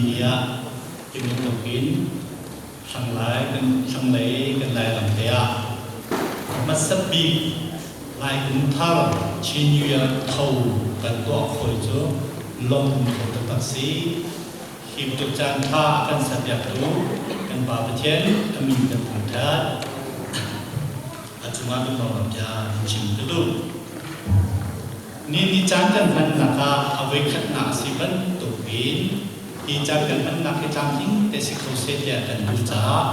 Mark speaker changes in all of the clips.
Speaker 1: Nihin ni ah hi bantukin thlanglai kan thlanglei kan Lairam te ah hmasa bik Lai Kum Thar Chin New Year tho kan tuah khawh cu lawmh kho taktak si. Hi bantuk caan ṭha a kan serpiaktu kan Pa Pathian a min kan thangṭhat. A cungah kan lawmhnak bia in chim ka duh. Ni ni caan kan hmannak ah a voikhatnak a si bantukin hi caan kan hmannak hi tlamtling te si kho seh tiah kan duh caah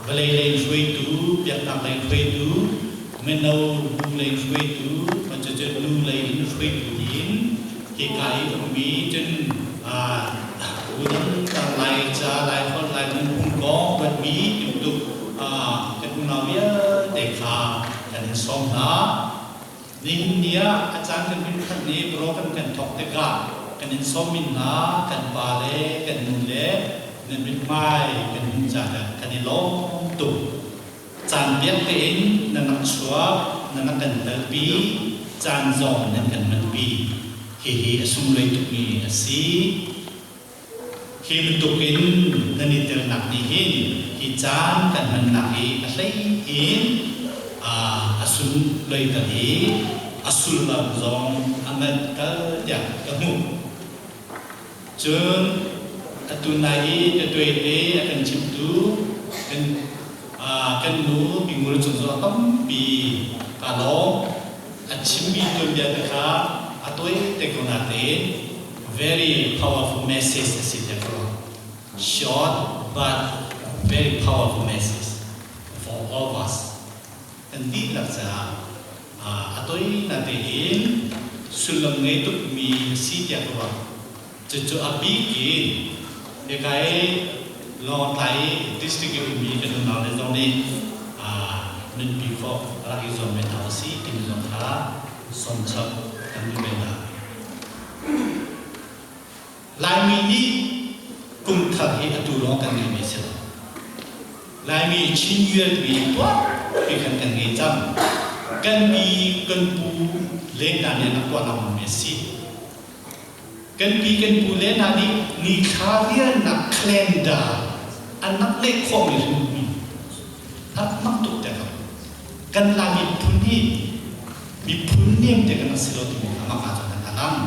Speaker 1: vawlei lei hruaitu, biaknak lei hruaitu, mino bu lei hruaitu, cucu nu lei in hruaitu tiin hika i ummi cun bu dangdang Laica, Laiholh, Lai nunphung kong ruatmi tibantuk kan unau vialte kha kan in sawm hna. Nihin ni ah a caan kan hun phanh i program kan thawk tikah kan in sawmmi hna kan pa le kan nu le nan mithmai kan hmuh caah kan i lawm tuk. Caan piak tein nan rak chuak, nan rak kan telpi, caan zong nan kan hmanpi. Hihi a sunglawi tukmi a si. Hi bantukin nan i telnak nih hin hi caan kan hmannak hi a hlei in a sunloiter i a sullam zong a nganter tiah ka hmuh. Cun atu nai i tatuaite a kan chimtu kan kan nu Pi Ngur cung zong tampi kaa lawm. A chimmi tuanbia te kha a tawi te ko natein very powerful message a si te ko. Short but very powerful message for all of us. Kan dihlak caah a toi na tein sullam ngei tukmi a si tiah ka ruah. Cucu a bik in hika i Lawngtlai district i ummi kan unau le zong nih nunpi khawh rak i zuam ve hna usih timi zong kha sawmchap kan duh ve hna. Laimi nih kum thar hi atu lawng kan ngeimi a si lo. Laimi Chin Yuan timi tuah ti khan kan ngei cang. Kan pi kan pu le hna nih an rak tuah lengmangmi a si. Kan pi kan pu le hna nih nithla riannak calendar an rak ngeih khawhmi hrimhrim rak mak tuk te ko. Kan Lai miphun hi miphun nem te kan rak si lo timi kha mah ahcun an lang.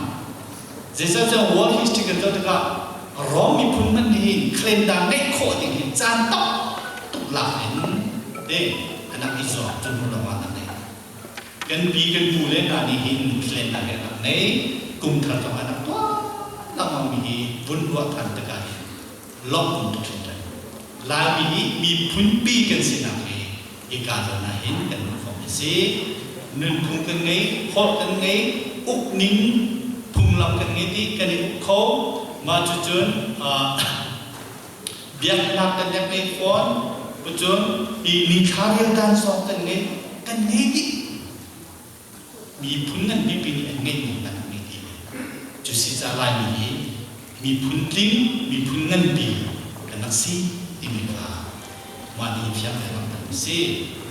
Speaker 1: Zeicahtiah world history kan zoh tikah Rom miphun hmanh nih hin calendar ngeih khawh ding hi caan tam tuk lak in te an rak i zuam cu hnu lawng ah an nei. Kan pi kan pu le hna nih hin calendar hi an rak nei. Kum thar zong an rak tuah lengmang mi hi vun ruah than tikah hin lawmh um tuk hringhran. Laimi nih miphunpi kan sinak hi hika zawn ah hin kan hmuh khawh mi a si. Nunphung kan ngei, holh kan ngei, ukning phunglam kan ngei ti kan i uk kho. Mah cucun biaknak kan rak ngei fawn. Cucun hi nithla reldan zong kan ngei, kan ngei dih. Miphun ngan pipi nih an ngeihmi an ngei ti ve. Cu si caah Laimi hi miphun tling, miphun nganpi kan rak si timi kha mah nih fiang te langhter mi si,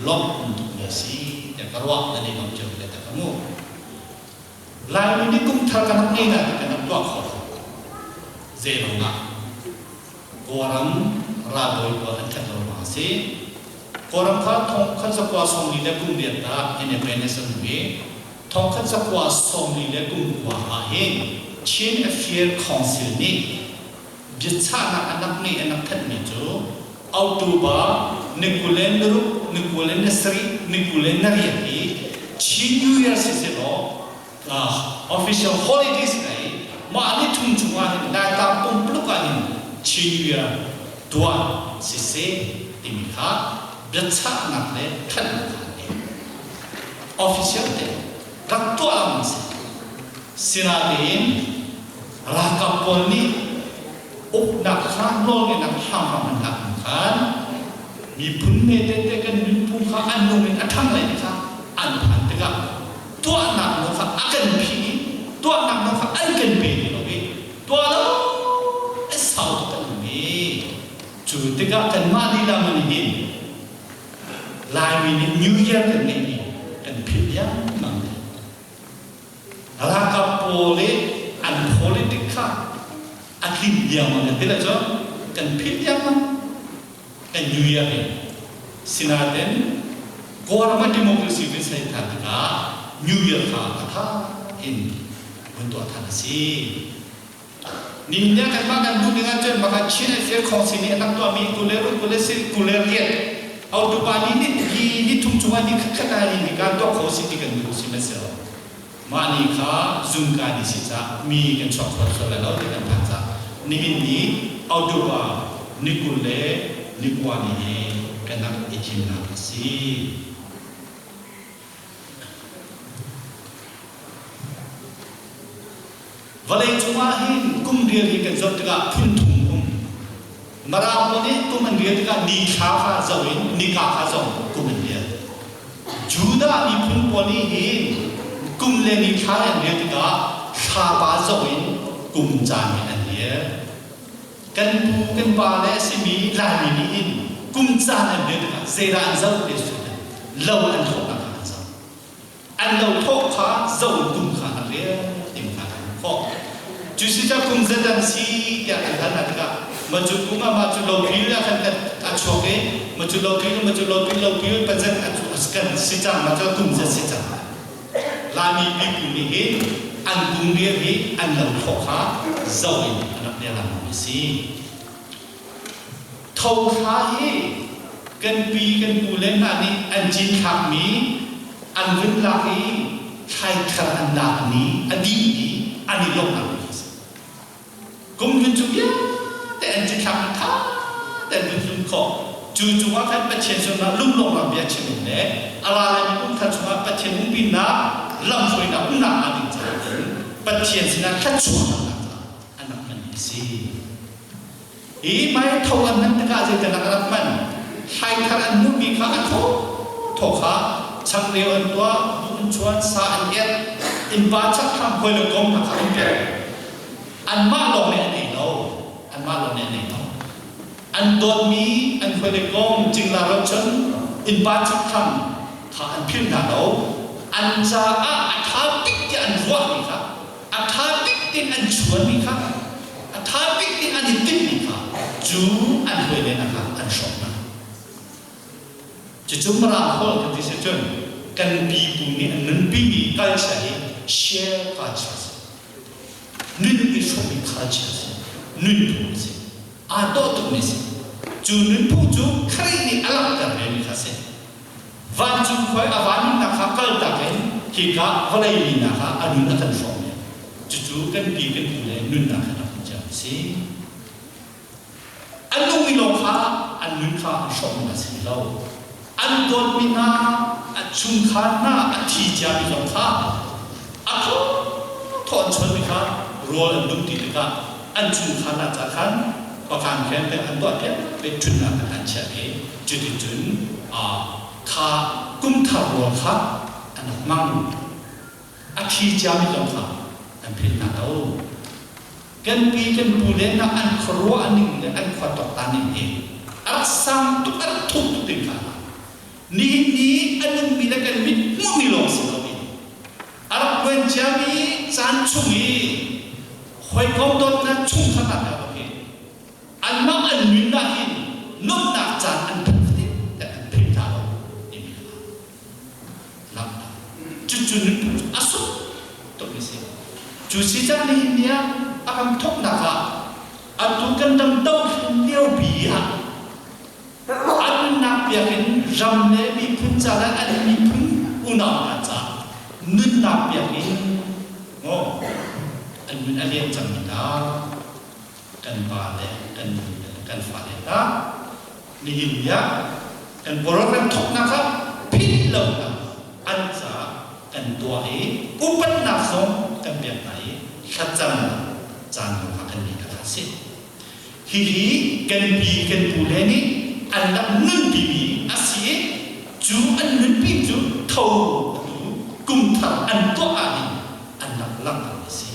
Speaker 1: lawmh um tukmi a si tiah ka ruah nan i lawm cio le tak mu. Laimi nih kum thar kan rak ngei na ti kan rak tuah khawh lo. Zei ruangah? Kawlram ralbawi pawl an that lo ruang a si. Kawlram kha thong khat zakua 40 le kum riat ah independence an hmu i thong khat zakua 40 le kum kua ah hin Chin Affair Council nih biachahnak an rak ngeih an rak thanhmi cu October ni 26, ni 27, ni 28 hi Chin New Year siselaw official holidays nei mah ni thum chungah hin Laitlang pumpuluk ah hin Chin New Year tuah siseh timi kha biachahnak le thanhnak kha an ngei. Official te rak tuah lengmang si. Sinain ralkap pawl nih uknak kha nawlngeihnak hramhram an lak hnu khan miphun hme tete kan nunphung kha an nung in a ṭhang lai ti kha an phan tikah tuahnak nawl kha a kan phih i tuahnak nawl kha an kan pe ti lo i tuah lo a sau tuk kan um i cu tikah kanmah lila man hin Laimi nih New Year kan ngeih i kan philh riangmang. Ralkap pawl i an politic kha. A tling diangmang kan ti le cu kan philh diangmang kan New Year hi. Sinain Kawlram ah democracy kan ser than tikah New Year kha a tha in vun tuah than a si. Nihin ah kanmah kan duh ning ahcun maka Chin and Fair Council nih an rak tuahmi kule kule si kule rian October ni ni hi ni thum chungah ni khat khat ah ni kan tuah kho si ti kan duh si ma si lo. Mah ni kha zungka ni si cah mi kan chuak kho sual lai lo ti kan phan cah nihin ni October ni 20 le ni 9 ni hi kan rak i thimnak a si. Vawleicung ah hin kum rial hi kan zoh tikah phun thum um. Mirang pawl nih kum an rial tikah ni thla kha zoh in nika kha zoh kum an rial. Judah miphun pawl nih hin kum le ni thla an rial tikah thlapa zoh in kum caan hi an rial. Kan pu kan pa le a simi Laimi nih hin kum caan an rial tikah zeidah an zoh ti cu lo an thawhnak kha an zoh. An lo thawh kha zo kum kha an rel tim kha an khawh. Cu si ca kum zat an si tiah kan hal hna tikah ma cu kum ah mah cu lopil ah khan kan a chuak i ma cu lopil ma cu lopil lopil pazat a cu kan si cang ma cu kum zat si cang. Laimi pipu nih hin an kum rial hi an lo thawh kha zo in an rak rel a si. Tho thla hi kan pi kan pu le hna nih an cinthlakmi an vun lak i thlaithar an lak ni a dih i an i lawmhnak ni a si. Kum hlun cu vialte an cinthlakmi tha tein vun hlun khawh. Cu cungah khan Pathian sinah lunglawmhnak bia chim in le a ra laimi kum thar chungah Pathian umpinak lamhruainak umnak hnga ding caah in Pathian sinah thluachuahnak caah an rak hmanmi a si. Hi hmai tho an hman tikah zeitin a rak hman? Thlaithar an hmuhmi kha a thaw thaw kha changreu an tuah, buh an chuan, sa an erh, innpa chakthlam hawi le kom hna kha an pek. Anmah lawng nih an ei lo. Anmah lawng nih an ei lo. An dawtmi an hawi le kom cingla rochan innpa chakthlam kha an philh hna lo. An caah a ṭha bik tiah an ruahmi kha a ṭha bik tiin an chuanmi kha a ṭha bik tiin an i timhmi kha cu an hawile hna kha an hrawk hna. Cucu Mirang holh kan ti si cun kan pipu nih an nunpimi culture hi share culture a si. Nun i hrawmmi culture a si. Nunphung a si. Aa dawh tukmi a si. Cu nunphung cu Khrih nih a langhter vemi kha a si. Vancung khua i a van nunnak kha kaltak in hika vawlei minak ah a nun a kan hrawm i cucu kan pi kan pu le nunnak he rak um cio a si. An nungmi lawng kha an nun kha an hrawmmi a si lo. An dawtmi hna, a chungkhar hna a thi ciami zong kha a thaw thaw an chuanmi kha rawl an dum ti tikah an chungkhar hna ca khan pakan khen te an tuah piak ve ṭhutnak an an chiah i Cuticun kha kum thar rawl kha an rak hmang. A thi ciami zong kha an philh hna lo. Kan pi kan pu le hna an khuaruah ning le an khua tuaktan ning hi a rak sang tuk a rak thuk tuk ding kha nihin ni a nungmi le kan mit hmuhmi lawng si loin a rak luan ciami caan chung i hawikom dawtnak chungkhar hna hi Anmah an nunnak hin nuamhnak caan an phanh fatin te an philh hna lo timi kha langhter. Cucu nunphung cu a sung tukmi si. Cu si cang nihin ni ah a kan thawknak ah atu kan ram dothlen lio bi ah a nunnak biakinn ram le miphun ca le an miphun unau hna ca nunnak biakinn maw an nun a liam cangmi hna kan pa le kan nu le kan fale hna nihin ni ah kan program thawknak ah philh lonak an caah kan tuah i upatnak zong kan pek hna i thlacamnak caan zong kha kan ngei hna si. Hihi kan pi kan pu le nih an rak nunpimi a si i cu an nunpi cu tho atu kumthar an tuah ahhin an rak langhter a si.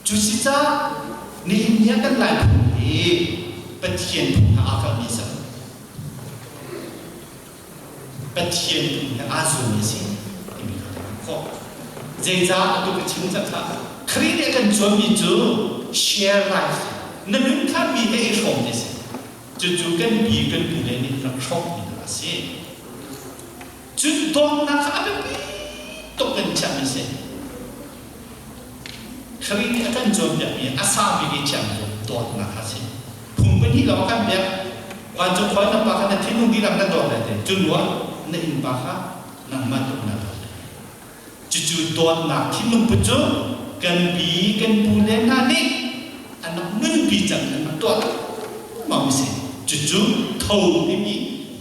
Speaker 1: Cu si caah nihin ni ah kan Lai phung hi Pathian phung he aa kalmi a si. Pathian phung he aa zulmi a si timi kha kan hmuh khawh. Zeicah atu ka chim cang kha? Khrih nih a kan cawnmi cu share life na nun kha mi he i hrawm ti si. Cucu kan pi kan pu le nih rak hrawmmi hna a si. Cun dawtnak kha a biapi tuk in chiahmi a si. Khrih nih a kan cawnpiakmi a sang bik i chiahmi cu dawtnak a si. Phung pahnih lawng a kan pek. Vancung khua in na pa kha na thinlung dihlak na dawt lai ti. Cu hnuah na innpa kha nangmah tuk na dawt lai. Cucu dawtnak thinlung put cu kan pi kan pu le hna nih an rak nunpi cang an rak tuah lengmang si. Cucu tho timi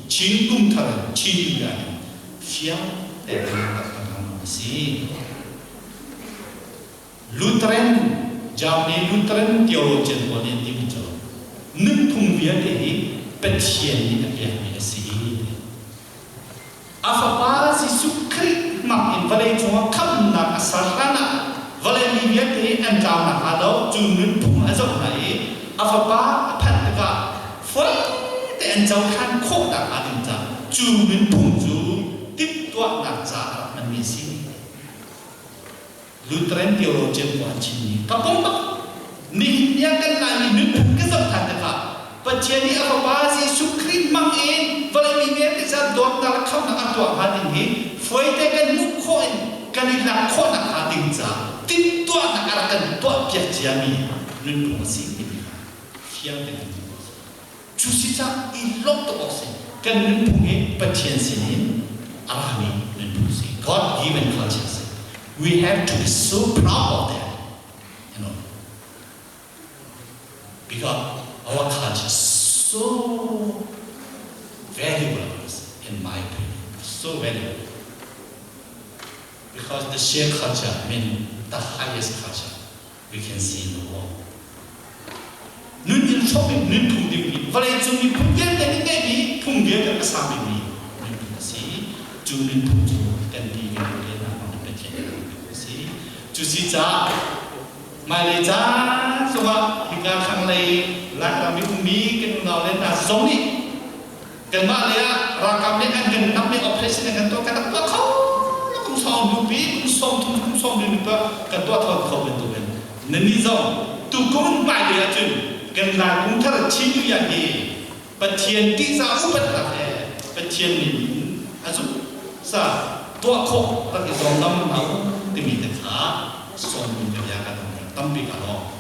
Speaker 1: Chin kum thar Chin New Year in fiang tein rak a si. Lutheran Germany Lutheran theologian pawl nih an timi cu nunphung vialte hi Pathian nih a pekmi a si. A Fapa Jesuh Khrih hmang in vawlei cungah khamhnak a ser hlanah vawlei mi vialte hi an tlau nakhnga lo cu nunphung a zoh hna i a Fapa a phanh tikah fawi te an cohlan khawh nakhnga ding caah cu nunphung cu timhtuahnak caah a rak hmanmi a si. Lutheran theologian pawl an chimmi ka pom bak. Nihin tiang kan Laimi nunphung ka zoh ṭhan tikah Pathian nih a Fapa Jesuh Khrih hmang in vawlei mi vialte ca dawtnak le khamhnak a tuah hnga ding hi fuaite kan hmuh khawh in kan i lak khawh nakhnga ding caah timhtuahnak a rak kan tuahpiak ciami nunphung a si timi kha fiang tein kan hmuh. Cu si caah i lawmh tuk awk si. Kan nunphung hi Pathian sinin a rami nunphung si. God given culture si. We have to be so proud of that. You know. Because our culture is so valuable in my opinion. So valuable. Because the share culture mean the highest culture we can see in the world. Nun in hrawk in nunphung dingmi vawleicung miphun vialte nih ngeihmi phung vialte a sang bikmi nunphung a si. Cu nunphung cu kan pi kan pu le hna hmang in Pathian nih a si. Cu si caah hmailei caan zongah hika thlanglei Lairam i ummi kan unau le hna zong nih kanmah lei ah ralkap nih an kan nam i operation an kan tuah kan rak tuah kho kum sawm hnupi kum 30 kum 30 pa kan tuah thawn kho bantukin nannih zong tukum hmailei ahcun kan Lai kum thar Chin New Year hi Pathian tihzah upatnak he Pathian min in a zung sa tuah khawh rak i zuam lam hna u timi te kha sawm ka bia ka dong tampi ka lawm.